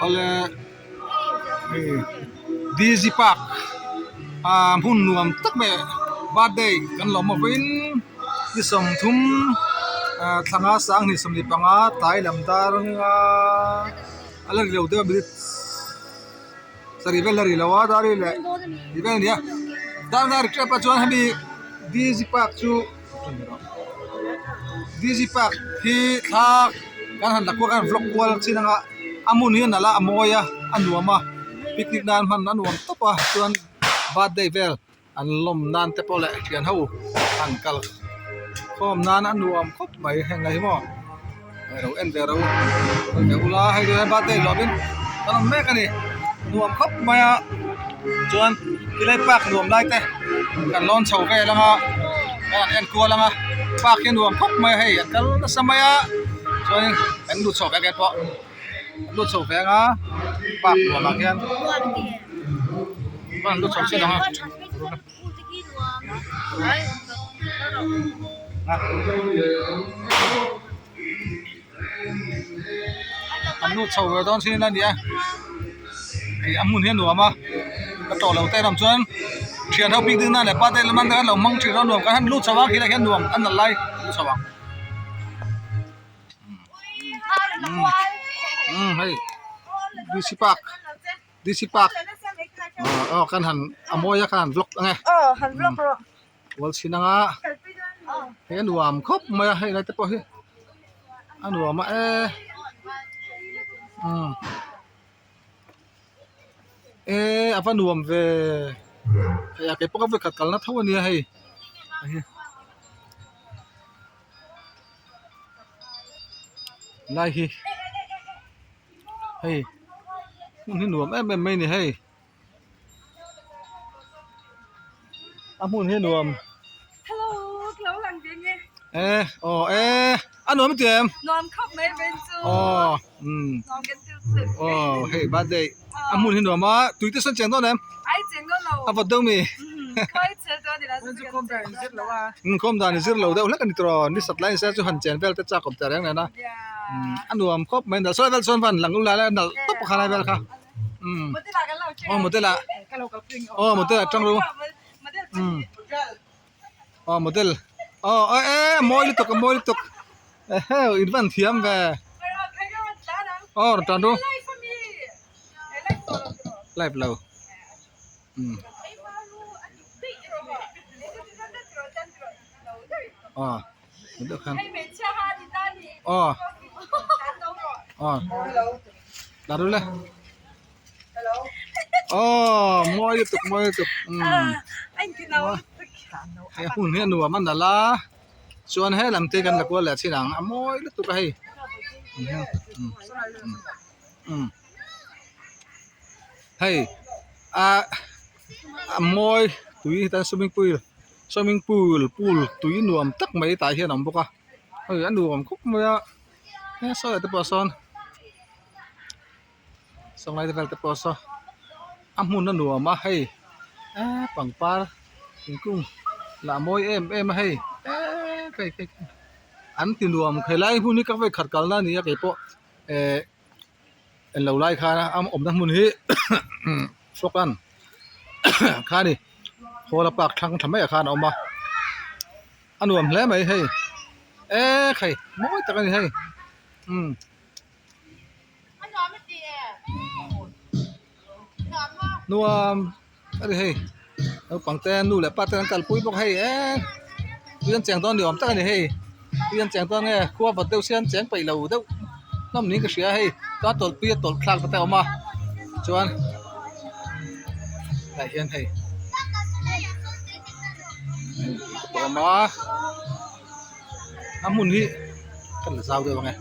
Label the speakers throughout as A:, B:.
A: Awle hei Dizzy park ah hmun nuam tak mai birthday kan lawm avin ni sawmthum ah thla nga sanghnih 15 tlai lam dar anga a la ri lo deuh a minute sarih vel a ri lo a dar hi leh ti vel a ni a dar nga ri tep a chuan hemi Dizzy park chu. Dizzy park hi thla kan han la kual kan han vlog kual chin anga a hmun hi a nalh a a mawi a a nuam a picnic nan hman a nuam tawp a chuan birthday vel an lawm nan te pawh leh thian ho an kal khawm nan a nuam khawp mai heng lai hi maw lo en ve ro en ve ula hei chu birthday lawm in kan awm mek a ni nuam khawp mai a chuan tilai park nuam lai te kan lawn chho vel ang a kan han en kual ang a park hi a nuam khawp mai a hei an kal nasa mai a chuanin kan lut chho ve ang pawh an lut chho ve ang a park nuam ah khian an lut chho chiah ang a. An lut chho ve dawn chin a ni a hei a hmun hi a nuam a ka tawh lo te lam chuan thian ho picnic nan leh party lam nan te khan lo hmang thin a nuam kan han lut chho a khilai khian nuam a nalh lai lut chho ang umm hei D C park. D C park aw kan han a mawi a kan han vlog ang e
B: aw han vlog rawh
A: kual chhin anga hei a nuam khawp mai a hei lai te pawh hi a nuam a e umm e a va nuam ve hei a keipawh ka vawikhat kalna tho a nia hei. Lai hi. Hei hmun hi nuam em em mai a ni hei a hmun hi a nuam
B: hello ka lo lang ve nge
A: e aw e a nuam i ti em
B: nuam khawp mai ven chu
A: aw umm
B: nuam kan ti tep
A: aw hei birthday a hmun hi nuam a tui te sawn cheng dawn em
B: ai cheng dawn lo
A: a vawt deuh mi
B: khawi chhe dawn ila
A: umm khawm dan i zir lo deuh hlek a ni tawh ni sat lai se chu han chen vel te chak awm ta reng nen a. A nuam khawp mai nalh sawi vel chuan van lang ulai lai a nalh tawp a khalai vel kha umm aw model ah aw model ah tang ru umm aw model aw e a mawi lutuk a mawi lutuk eheu in van thiam ve aw rawn tan ru live lo umm aw. Aw aw la ru le aw mawi lutuk mawi lutuk umm hei a hmun hi a nuam a nalh a chuan he lam te kan la kual leh chin ang a mawi lutuk a hei umm hei ah a mawi tui tan swimming pool. Swimming pool pool tui nuam tak mai tah hian a awm bawk a hei a nuam khawp mai a he saw leh te pawh sawn sawnglai te vel te pawh saw a hmun a nuam a hei eee pangpar thingkung lah mawi em em a hei eee hei hei an ti nuam helai hmun hi ka vawikhat kalna a ni a keipawh ehh englo lai khan a awmna hmun hi fawk an kha a ni hall a park thlang tha maiah khan a awm a a nuam hle mai hei eee khai mawi tak a ni hei umm. Nuam a ni hei naupang te nu leh pa te an kalpui bawk hei eee tui an cheng dawn ni awm tak a ni hei tui an cheng dawn nge khua vawt deuh sian cheng peih lo deuh hlawm niin ka hria hei chuan tawlhpui a tawlh thlak te a awm a chuan tah hian hei a awm a a hmun hi ka la zau deuh ang e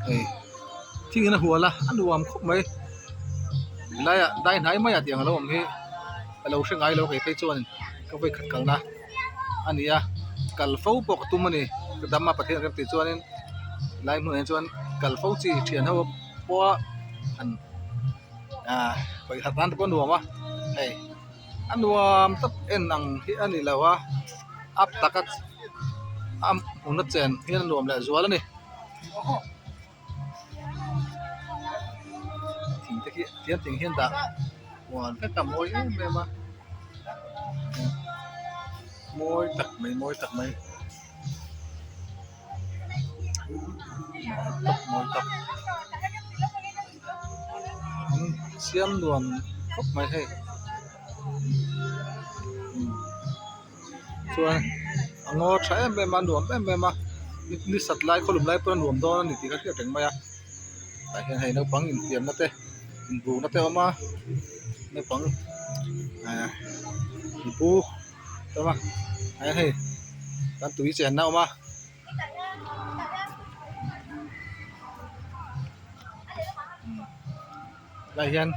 A: hei thing in a hual a a nuam khawp mai helaiah dai hnai maiah tiang alo awm hi ka lo hre ngai lo kei phei chuan ka vawikhat kalna a ni a kal fo pawh ka tum a ni ka dam a Pathian rem tih chuanin helai hmunah hian chuan kal fo chi thian ho pawha han ah vawikhat nan te pawh a nuam a hei. A nuam tak en ang hi a ni lo a a taka a hmuna chen hian a nuam leh zual a ni. Thing te khi tiang thing hian dah huan vek a mawi em em a mawi tak mai mawi tak mai mawi tak an siam nuam khawp mai hei chuan a ngaw tha em em a nuam em em a ni sat lai khawlum lai pawh a nuam dawn a ni tih ka hriat reng mai a tah hian hei naupang infiamna te inbuhna te a awm a naupang ehh inpu te a awm a ah hian hei kan tui chenna a awm a. Lai hian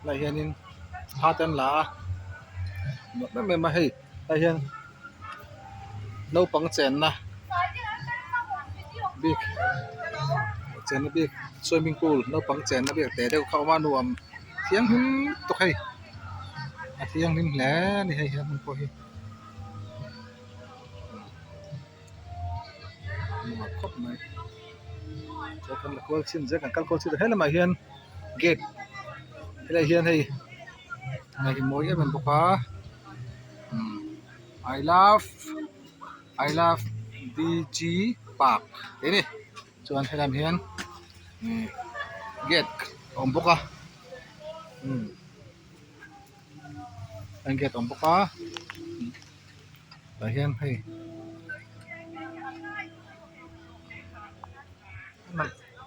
A: lai hianin thla te an la a nuam em em a hei lai hian naupang chenna bik chenna bik swimming pool naupang chenna bik teh deuh kha a awm a nuam thianghlim tawk hei a thianghlim hle a ni hei he hmun pawh hi. Nuam khawp mai chuan kan la kual chhin zel kan kal kual chhin he lamah hian gate helaiah hian hei hei mawi em em bawk a umm I love I love D G park tih a ni chuan helam hian ihh gate a awm bawk a umm gate a awm bawk a. Tah hian hei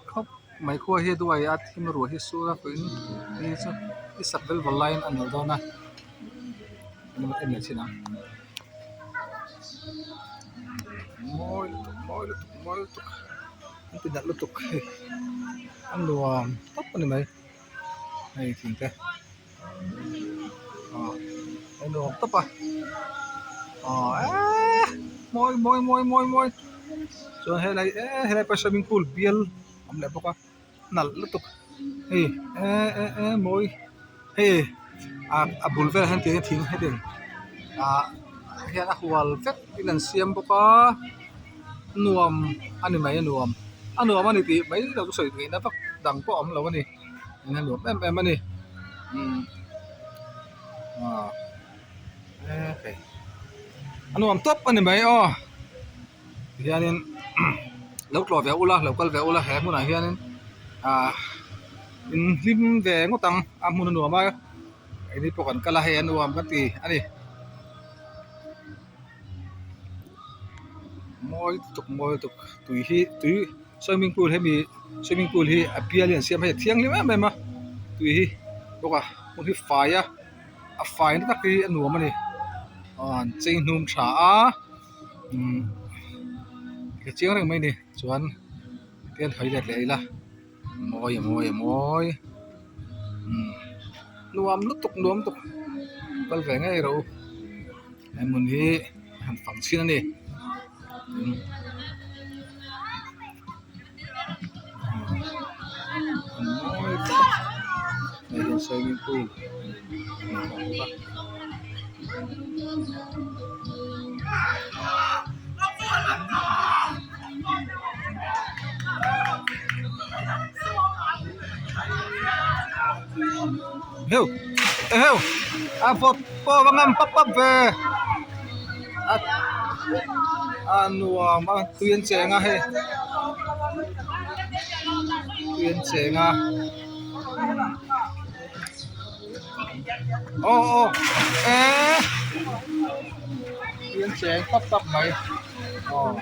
A: khawp mai khua hi a duai a thim ruah hi a sur a tuin ni chu i sak vel vawl laiin a nalh dawn a en leh chin ang mawi lutuk mawi lutuk mawi lutuk an ti nalh lutuk hei a nuam tawp a ni mai hei thing te. Aw a nuam tawp a aw eee mawi mawi mawi mawi mawi chuan helai eee helai pawh swimming pool bial a awm leh bawk a nalh lutuk hei eee eh eh mawi hei ah a bul velah hian tiang thing hetiang ah hian a hual vek in an siam bawk a nuam a ni mai a nuam a nuam a ni tih mai lo chu sawi theihna vak dang pawh a awm lo a ni. En a nuam em em a ni umm aw hei a nuam tawp a ni mai aw tihianin lo tlawh ve ula lo kal ve ula he hmunah hianin ah in hlim ve ngawt ang a hmun a nuam a keini pawh kan kal a hei a nuam ka ti a ni. Mawi lutuk mawi lutuk tui hi tui swimming pool hemi swimming pool hi a bial hi an siam hei a thianghlim em em a tui hi bawk a hmun hi fai a a fai na tak hi a nuam a ni aw an chei hnum tha a umm ka chiang reng mai a ni chuan tihian hawi let leh ila mawi a mawi a mawi umm nuam lutuk nuam lutuk kal ve ngei rawh u he hmun hi han fang chhin a ni. Hei hian swimming pool a awm bawk a. Heu eheu a vawt pawh va ngam pap pap ve a a nuam a tui an cheng a hei tui an cheng a aw aw eee tui an cheng pap pap mai aw.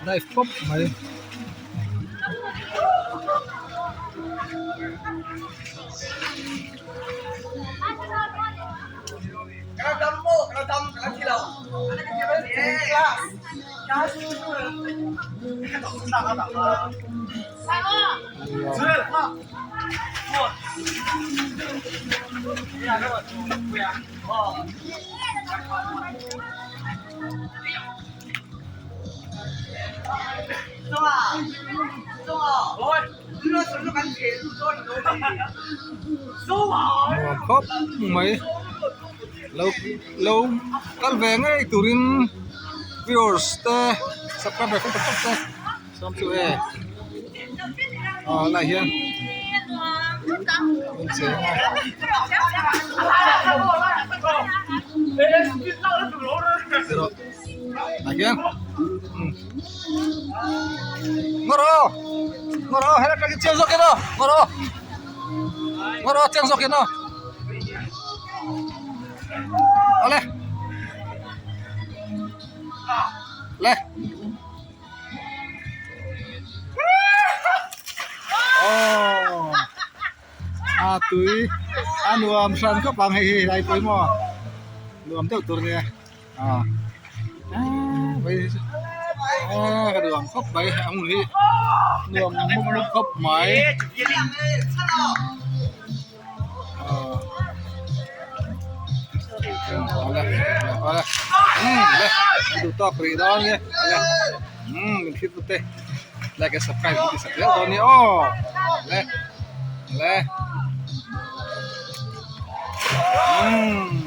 A: Dive pawp mai. Nuam khawp mai lo lo kal ve ngei turin viewers te subscriber tam tak te sawm chu e aw helai hian an cheng a. Tah hian Ngaw rawh aw ngaw rawh aw helai atangin chiang zawk in aw ngaw rawh aw ngaw rawh aw chiang zawk in aw awle le aw a tui a nuam hran khawp ang hei hi helai pawimawh nuam deuh tur ania. Ah ah ka nuam khawp mai a hmun hi nuam mup mup khawp mai ah awle awle umm le an duh tawk rih dawn nia awle umm min thlir tute like and subscribe min tihsak zel dawn nia aw le le umm.